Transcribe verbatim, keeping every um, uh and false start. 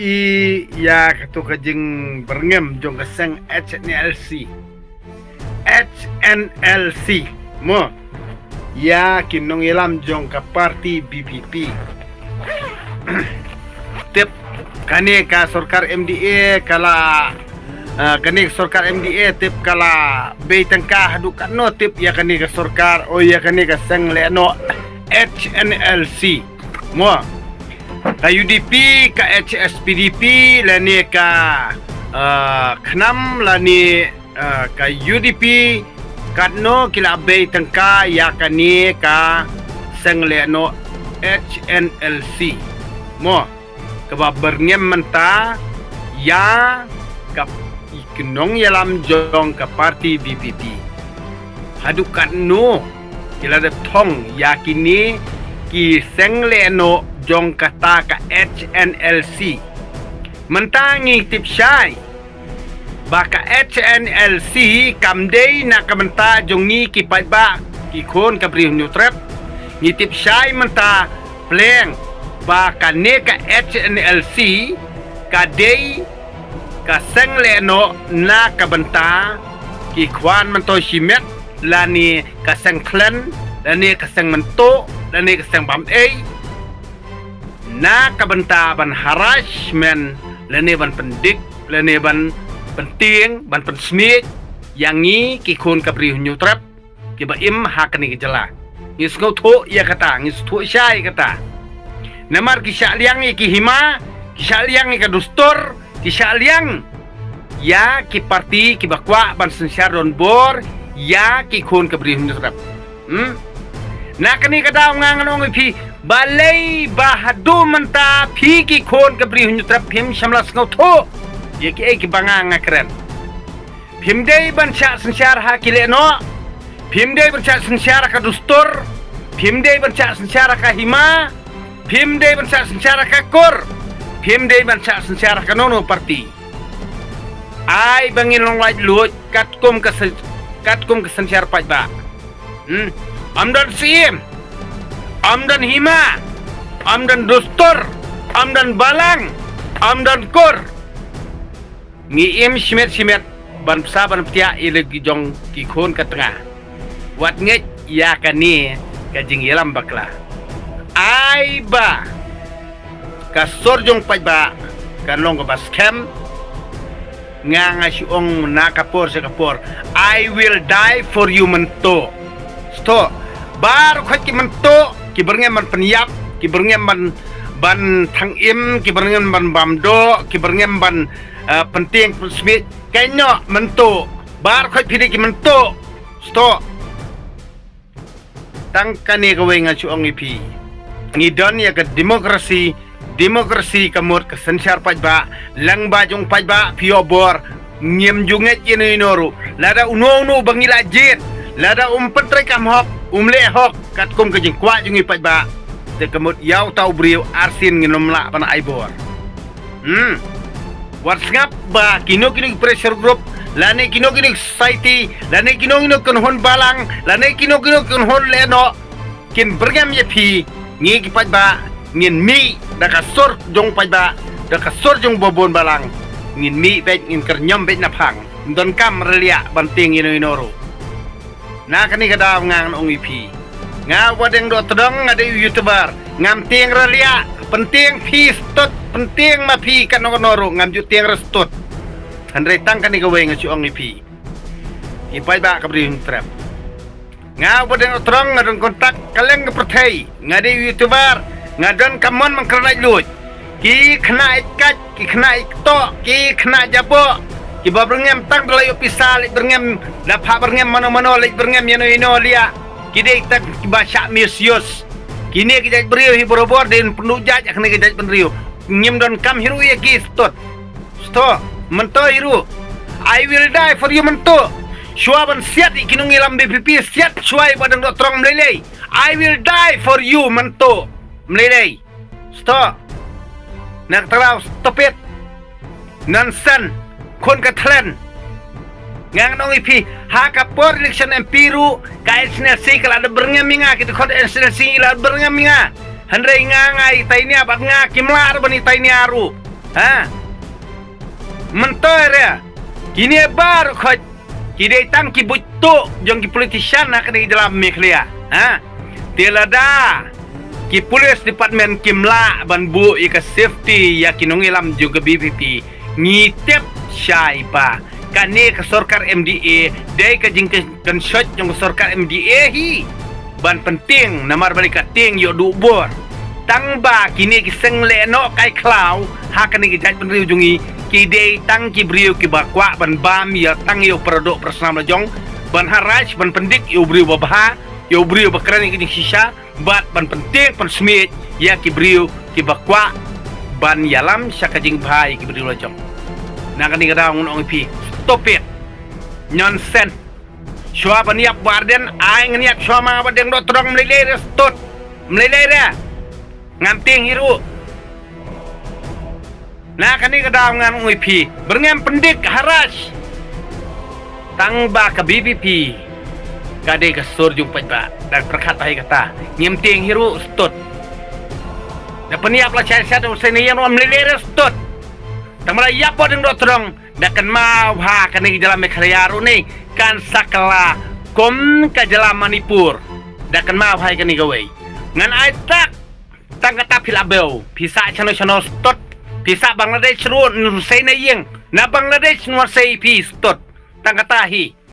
Ïa kato ka jingbyrngem jong ka seng H N L C. H N L C. Mo. Ïa ki nongïalam jong ka party B P P. Tip kane ka sorkar M D A ka la, ah, kane ka sorkar M D A tip ka la bei tyngka haduh katno tip ïa kane ka sorkar, o ïa kane ka seng lehnoh H N L C. Mo. Ka U D P, ka H S P D P, lane ka, ah, KHNAM, lane, ah, ka U D P, katno ki la bei tyngka ïa kane ka seng lehnoh H N L C. Mo, kaba byrngem mynta ïa ka ki nongïalam jong ka party B P P. Haduh katno ki la dep thong ïa kine ki seng lehnoh jong kata ka H N L C. Mynta ngi tip shai ba ka H N L C kam dei na ka bynta jong ngi ki paidbah ki khun ka Bri Hynñiewtrep. Ngi tip shai mynta pleng ba kane ka H N L C ka dei ka seng lehnoh na ka bynta ki khwan myntoi shimet, lane ka seng thlen, lane ka seng mynto, lane ka seng bam ei, na ka bynta ban harassment, lane ban pyndik, lane ban pyntieng, ban pynsmiej ïa ngi ki khun ka Bri Hynñiewtrep kiba im ha kane ka jylla. Ngi sngewthuh ïa kata, ngi sngewthuh shai ïa kata. Namar ki shah liang ïa ki hima, ki shah liang ïa ka dustur, ki shah liang ïa ki party kiba kwah ban synshar donbor ïa ki khun ka Bri Hynñiewtrep. Hmm? Na kane ka daw nga ngan ong ïa phi, balei ba haduh mynta phi ki khun ka Bri Hynñiewtrep phim shym la sngewthuh ïa kiei kiba nga nga kren. Phim dei ban shah synshar ha ki lehnoh. Phim dei ban shah synshar ha ka dustur. Phim dei ban shah synshar ha ka hima. Phim dei ban shah synshar ha ka kur. Phim dei ban shah synshar ha kano kano party. Ai ba ngin long laitluid katkum ka syn-, katkum ka synshar paidbah. Hmm. Ym don syiem. Ym don hima. Ym don dustur. Ym don balang. Ym don kur. Ngi im shimet shimet ban bsa ban btiah ïa la ki jong ki khun ka tnga. Wat ngeit ïa kane ka jingïalam bakla. Ai ba ka sur jong paidbah kan long kaba skhem. Nga nga shu ong na ka por sha ka por, I will die for you mynta. Sngewthuh, baroh khoit ki mynta ki byrngem ban pynïap, ki byrngem ban, ban thang im, ki byrngem ban bam doh, ki byrngem ban, eh, pyntieng pynsmiej. Kaei noh mynta, baroh khoit phi dei ki mynta. Sngewthuh. Tang kane kawei nga shu ong ïa phi. Ngi don ïa ka democracy, democracy ka mut ka synshar paidbah, lyngba jong paidbah phi ïoh bor, ngim ju ngeit ïa no ïa no ruh. Lada uno uno ba ngi la jied, lada um pyntreikam hok, um leh hok katkum ka jingkwah jong ngi paidbah, te ka mut ïa uta u briew arsien ngin ym lah ban ai bor. Hmm. Wat sngap ba kino kino ki pressure group, lane kino kino ki society, lane kino kino ki kynhun balang, lane kino kino ki kynhun lehnoh kin byrngem ïa phi. Ngi ki paidbah ngin mih da ka sur jong paidbah, da ka sur jong babun balang. Ngin mih beit, ngin kyrñiom beit na phang. Ym donkam raliah ban tieng ïa no ïa no ruh. Na kane ka daw nga ngan ong ïa phi. Nga Uba Deng Dohtdong, nga dei u YouTuber. Ngam tieng raliah, pyntieng phi stud, pyntieng ma phi kano kano ruh, ngam ju tieng re stud. Hynrei tang kane kawei nga shu ong ïa phi. Ki paidbah ka Bri Hynñiewtrep. Nga Uba Deng Dohtdong, nga don contact kylleng ka pyrthei. Nga dei u YouTuber, nga don ka mon ban kren laitluid. Ki khynnah ïeit kait, ki khynnah ïeit ktoh, ki khynnah jaboh, kiba byrngem tang da la ïoh pisa, leit byrngem da phah byrngem mano mano, leit byrngem ïa no ïa no liah. Ki dei tang kiba shah misuse. Kine ki jait briew hi barabor dei ban pynduh jait ha kane ka jaitbynriew. Ngim donkam hi ruh ïa ki stud. Sngewthuh, mynta hi ruh. I will die for you mynta. Shuwa ban siat ïa ki nongïalam VPP, siat shuwa ïa Uba Deng Dohtdong, ym lei lei. I will die for you mynta. Ym lei lei. Sngewthuh. Na kata ka daw, stop it. Nonsense. Khun ka thlen. Nga ngan ong ïa phi, ha ka por election MP ruh, ka HNLC ka la dep byrngem ïa nga, ki dkhot HNLC la dep byrngem ïa nga. Hynrei nga nga itei nia bad nga kim lah ruh ban itei nia ruh. Ha? Mynta re, kine baroh khoit ki dei tang ki buit tuh jong ki politician ha kane ka jylla Meghalaya. Ha? Te lada ki police department kim lah ban buh ïa ka safety ïa ki nongïalam jong ka VPP, ngi tip shai ba kane ka sorkar MDA dei ka jingkynsoit jong ka sorkar MDA hi ban pyntieng, namar ba dei ka tieng ïoh duh bor. Tang ba kine ki seng leh noh kai khlaw ha kane ka jaitbynriew jong ngi, ki dei tang ki briew kiba kwah ban bam ïa tang ïa u paradoh parasnam la jong, ban harass, ban pyndik ïa u briew ba bha, ïa u briew ba kren ïa ka jingshisha, bad ban pyntieng pynsmiej ïa ki briew kiba kwah ban ïalam sha ka jingbha ïa ki briew la jong. Na kane ka daw ngan ong ïa phi, stop it. Nonsense. Shuwa ban ïap Bah Ardent, ai ngan ïap shuwa ma Bah Deng Dohtdong. Mlei lei re stud. Mlei lei re. Ngam tieng hi ruh. Na kane ka daw ngan ong ïa phi, byrngem pyndik harass. Tang ba ka VPP ka dei ka sur jong paidbah. Da pyrkhat bha ïa kata. Ngim tieng hi ruh stud. Da pynïap la shai shai da u Hussein Ïing ruh, mlei lei re stud. Tang ba la ïap Bah Deng Dohtdong, da kynmaw ha kane ka jylla Meghalaya ruh ne kan sa kylla kum ka jylla Manipur. Da kynmaw ha kane kawei. Ngan ai tak. Tang kata phi la bew, phi sah shano shano stud. Phi sah Bangladesh ruh, na Hussein Ïing. Na Bangladesh nwa sei phi stud. Tang kata hi.